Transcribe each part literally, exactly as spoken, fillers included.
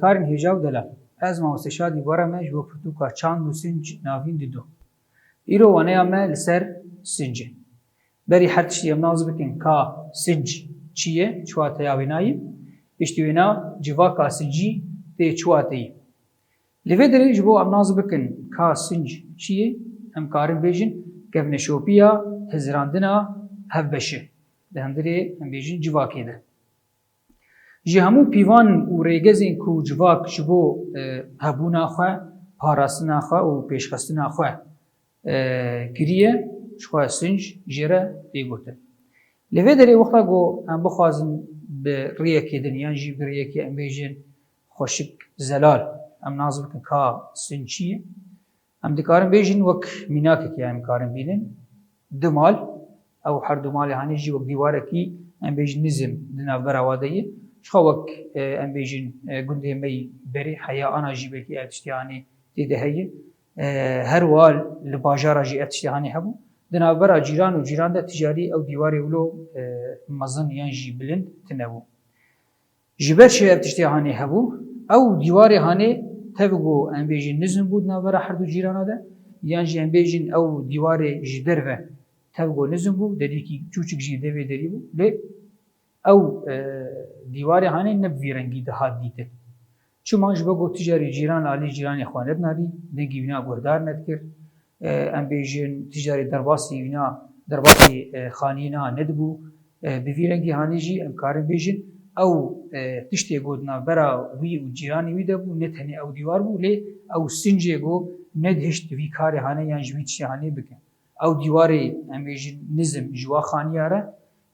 Karên hêja û delal. Ez mamoste Şadî Bora me ji bo pirtûka Çand û Sinc navîn dido. Îro waneya me li ser sinc e. Berî her tiştî em nas bikin ka sinc çi ye, çi wateya wê nayê, piştî wêna civaka sincî tê çi wateyî. Li vê derê ji bo em nas bikin ka sinc çi ye, em karin bêjin kevneşopiya hizirandina hevbeşe. Di hundirê em bêjin civakê de. Ji hemû pîvan û rêgezên ku civak ji bo, e, hebûna xwe, parastina xwe û pêşxistina xwe, e, kiriye, ji xwe sinc jê re tê gotin. Li vê derê wexta ku em bixwazin bi rêyekê din yan jî bi rêyekê em bêjin xweşik zelal, em nas bikin ka sinc çi ye. Em dikarin bêjin wek mînakekê em karin bînin. Du mal, ew her du malê hanê jî wek dîwarekî em bêjin nizim di navbera wa de ye. Jixwe wek, e, em bêjin, e, gundê me yî berê heya ana jî belkî ev tiştê hanê tê de heye. E, her wiha li bajara jî ev tiştê hanê hebû. Di navbera cîran û cîran de tijarî ew dîwarê wilo, e, mezin yan jî bilind tune bû. Ji ber çi ev tiştê hanê hebû? Ew dîwarê hanê tev ku em bêjin nizm bû di navbera her du cîrana de, yan jî em bêjin ew dîwarê ji derve tev ku nizm bû, derîkî çûçik jî devê derî bû. Lê ew, e, dîwarê hanê ne bi vî rengî dihat dîtin. Çima? Ji bo ku tijarî cîran alî cîranê xwe nedinarî, dengî wîna guhdar nedikir. E, em bêjin tijarî derbasî wîna, derbasî, e, xaniyê na nedibû, e, bi vî rengî hanê jî em karin bêjin ew, e, tiştê ku di navbera wî û cîranê wî de bû, ne tenê ew dîwar bû, lê ew sincê ku nedihişt vî karê hanê yan ji wî tiştê hanê bikin. Ew dîwarê em bêjin nizm ji wa xaniya re,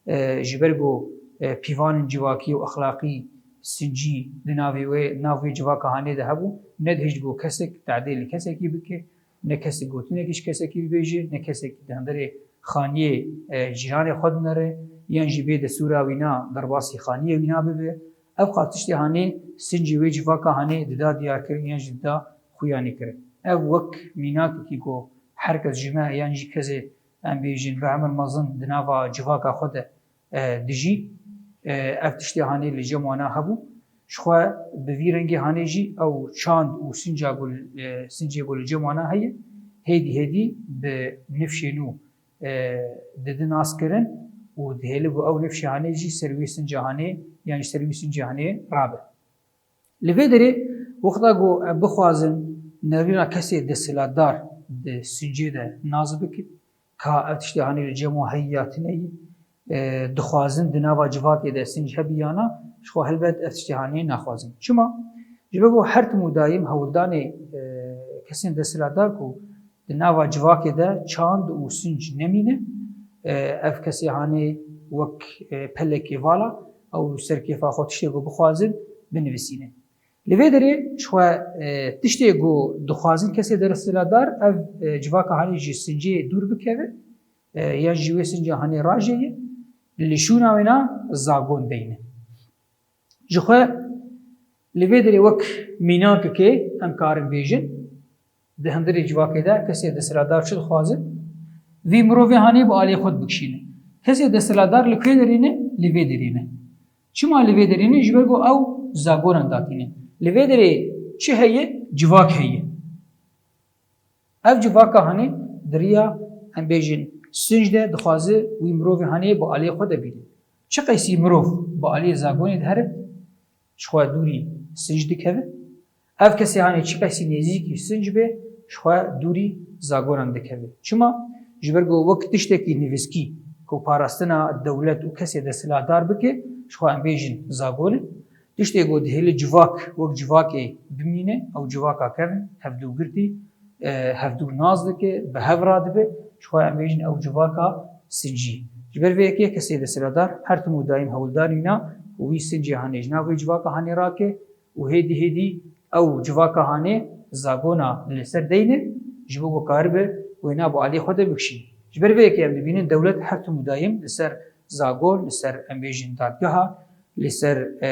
e, ji ber ku, e, pîvanên civakî û exlaqî sincî di navê wê, nav wê civaka hanê de hebû, nedihişt ku kesek tadê li kesekî bike, ne kesek gotinekî ji kesekî bibêje, ne kesek di hundirê xaniyê, e, cîranê xwe dinere, yan jî bê destûra wîna derbasî xaniyê wîna bibe. Ev qas tiştê hanê sincê wê civaka hanê dida diyarkirin yan jî dida xuyanîkirin. Ev wek mînakekî ku her kes ji me yan jî kesê em bêjin bi emir mezin di nava civaka xwe de, e, dijî, e, ev tiştê hanê li cem wana hebû. Jixwe bi vî rengê hanê jî ew çand û sinca ku, e, sincê ku li cem wana heye, hêdî hêdî bi nifşê nû, e, didi naskirin û dihêli ku ew nifşê hanê jî ser wî sinca hanê, yan jî ser wî sincê hanê rabe. Li vê derê wexta ku em bixwazin nerîna kesê desthilatdar di sincê de nas bikin, ka ev tiştê hanê li cem wan heyî ya tune yî, e, dixwazin di nava civakê de sinc hebi ya na, jixwe helbet ev tiştê hanê naxwazin. Çima? Ji ber ku her tim û dayim hewldanê, e, kesên desthilatdar ku di nava civakê de çand û sinc nemîne, e, ev kesê hanê wek, e, pelekê vala ew ser kêfa xwe tiştê ku bixwazin binivîsînin. Li vê derê jixwe, e, tiştê ku dixwazin kesê desthilatdar ev, e, civaka hanê ji sincê dûr bikeve, e, ya ji wê sinca hanê rajeye, li şûna wêna zagon deyne. Jixwe li vê derê wek mînakekê em karin bêjin, di hundirê civakê de kesê desthilatdar çi dixwaze? Vî mirovê hanê bi aliyê xwe dibikişîne. Kesê desthilatdar li kê derê ne? Li vê derê ne. Çima li vê derê ne? Ji ber ku ew zagonan datîne. Li vê derê çi heye? Civak heye. Ev civaka hanê di riya, em bêjin, sinc de dixwaze wî mirovê hanê bi aliyê xwe de bîne. Çi qeysî mirov bi aliyê zagonê dihere, ji xwe dûrî sinc dikeve. Ev kesê hanê çi qeysî nêzîkî sinc be, ji xwe dûrî zagonan dikeve. Çima? Ji ber ku wek tiştekî nivîskî ku parastina dewlet û kesê desthilatdar bike, ji xwe em bêjin zagon e. Tiştê ku dihêle civak wek civakê bimîne, ew civaka kevn, hevdûgirtî, e, hevdû nas dike, bi hev radibe, jixwe em bêjin ew civaka sincî. Ji ber vê yekê kesê desthilatdar her tim û dayim hewldar wîna wî sincê hanê ji nav wê civaka hanê rake û hêdî hêdî ew civaka hanê zagona li ser deyne, ji bo ku karibe wêna bi aliyê xwe de bikişîne. Ji ber vê yekê em dibînin dewlet her tim û dayim li ser zagon, li ser em bêjin dadgeha, li ser, e,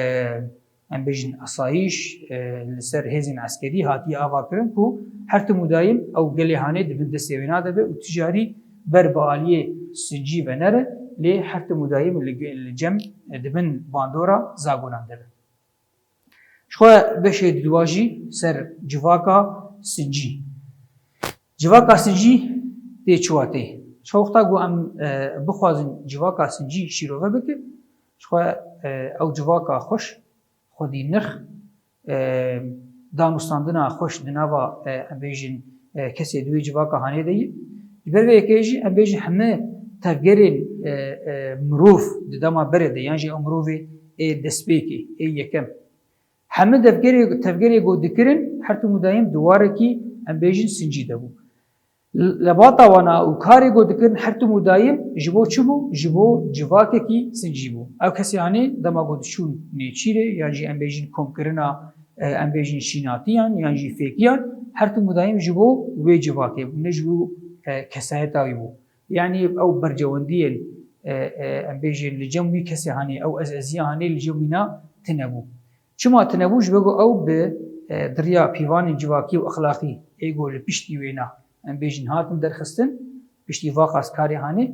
em bêjin asayîş, e, li ser hêzên eskerî hatiye avakirin ku her tim û dayim ew gelê hanê di bin destê wêna de be û tijarî ber bi aliyê sincî venere, lê her tim û dayim li, li cem, e, di bin bandora zagonan de be. Ji xwe beşê diduwa jî ser civaka sincî. Civaka sincî tê çi watê? Ji xwe wexta ku em, e, bixwazin civaka sincî şîrove bikin, ji xwe, e, ew civaka xweş, xwedî nirx, e, danûstandina xweş di nava, e, em bêjin, e, kesê di wê civaka hanê de ye. Ji ber vê yekê jî em bêjin heme tevgerên, e, e, mirov di dema berê de, yan jî ew mirovê ê destpêkê, ê yekem. Heme devgerê, tevgerê ku dikirin, her tim û dayim di warekî em bêjin sincî de bû. L-, lebata wana û karê ku dikirin her tim û dayim ji bo çi bû? Ji bo civakekî sincî bû. Ew kesê hanê dema ku diçûn nêçîrê yan jî em bêjin komkirina, e, em bêjin şînatiyan yan jî fêkiyan, her tim û dayim ji bo wê civakê bû, ne ji bo, e, kesayeta wî bû. Yanî ew bercewendiyên, e, e, em bêjin li cem wî kesê hanê, ew ez eziya hanê li cem wîna tine bû. Çima tine bû? Ji ber ku ew bi, e, di riya pîvanên civakî û exlaqî ê ku li piştî wêna, em bêjin, hatin derxistin, piştî vaqas karê hanê,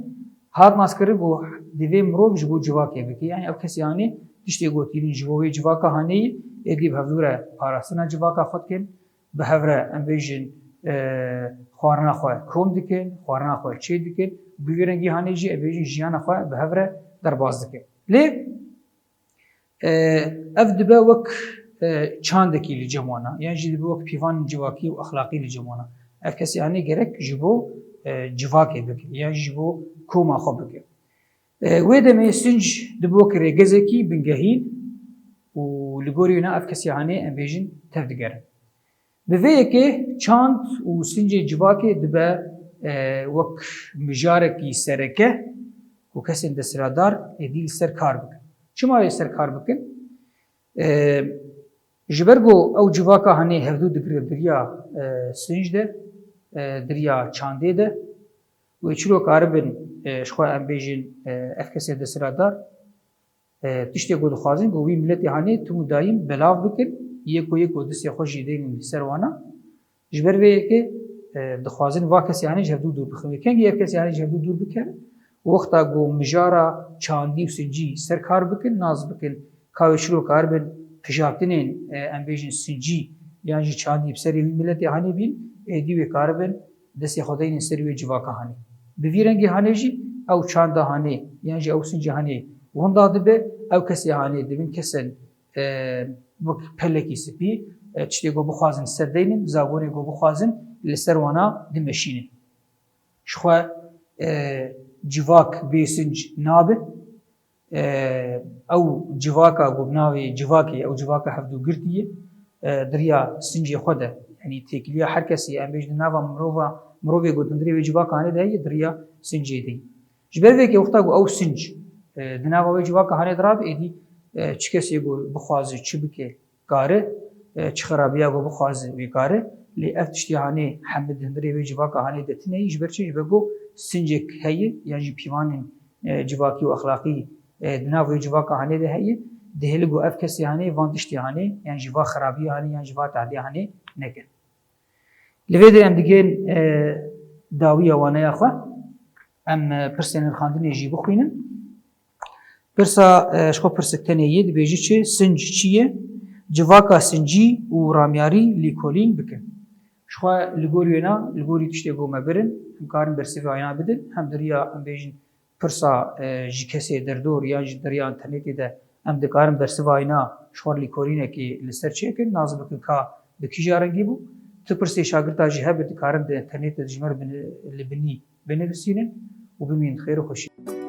hat naskirin ku divê mirov ji bo civakê bike. Yanî ew kesê hanê tiştê ku tînin ji bo wê civaka hanê ye, êdî bi hevdû re parastina civaka xwe dikin, bi hev re, em bêjin, e, xwarina xwe kom dikin, xwarina xwe çê dikin, bi vî rengî hanê jî, em bêjin, jiyana xwe bi hev re derbas dikin. Lê, e, ev dibe wek, e, çandekî li cem wana, yan jî dibe wek pîvanên civakî û exlaqî li cem wana. Ev kesê hanê gerek ji bo, e, civakê bike, yan jî ji bo koma xwe bike. E, wê demê sinc dibe wek rêgezekî bingehîn û li gorî wêna ev kesê hanê, em bêjin, tevdigerin. Bi vê yekê çand û sincê civakê dibe, e, wek mijarekî sereke ku kesên desthilatdar êdî li ser kar bikin. Çima wê ser kar bikin? E, ji ber ku ew civaka hanê hevdû digire di riya, e, sinc de, e, di riya çandê de, wê çilo karibin, e, ji xwe em bêjin, e, ev kesê desthilatdar, e, tiştê ku dixwazin ku wî miletê hanê tim û dayim belav bikin, yek û yek ku destê xwe jî deynin li ser wana. Ji ber vê yekê, e, dixwazin va kesê hanê ji hevdû dûr bixin. Wê kengî ev kesê hanê ji hevdû dûr bikevin? Wexta ku mijara çandî û sincî ser kar bikin, nas bikin, ka wê çilo karibin pijatînên, e, em bêjin sincî yan jî çandî bi serê wî miletê hanê bîn, êdî wê karibin destê xwe deynin ser wê civaka hanê. Bi vî rengî hanê jî ew çanda hanê yan jî ew sincê hanê winda dibe, ew kesê hanê dibin kesên, e, wek pelekî spî, e, tiştê ku bixwazin ser deynin, zagonê ku bixwazin li ser wana dimeşînin. Ji xwe, e, civak bê sinc nabe. E, ew civaka ku bi navê civakê, ew civaka hevdûgirtî ye, e, di riya sincê xwe de, yanî têkiliya her kesê, em bêjin, di nava mirova, mirovê ku di hundirê wê civaka hanê de heye, di riya sincê de ye. Ji ber vê yekê wexta ku ew sinc, e, di nava wê civaka hanê de rabe, êdî, e, çi kesê ku bixwaze çi bike, kare, e, çi xerabiya ku bixwaze wê kare, lê ev tiştê hanê hemî di hundirê wê civaka hanê de tune ye, ji ber çi? Ji ber ku sincek heye, yan jî pîvanên, e, civakî û exlaqî, e, di nav wê civaka hanê de heye, dihêle ku ev kesê hanê van tiştê hanê, yan jî va xerabiyê hanê, yan jî va tehdê hanê nekin. Li vê de em digên, e, dawiya waneya xwe. Em, e, pirsên nirxandinê jî bixwînin. Pirsa, e, ji xwe pirsek tenê yê, dibêje çi? Sinc çi ye? Civaka sincî û ramyarî lîkolîn bikin. Ji xwe li gor wêna, li gorî tiştê ku me birin, em karin bersivê ayna bidin, hem di riya, em bêjin, pirsa, e, ji kesê derdor yan jî di riya înternetê de em dikarin bersivayna ji xwe lîkorînekê li ser çêkin, nas bikin ka bi kîja rengî bû. Tu pirsê şagirta jî hebe dikarin di înternetê de ji me re bini-, li binî binivîsînin û bimînin xêr û xweşî.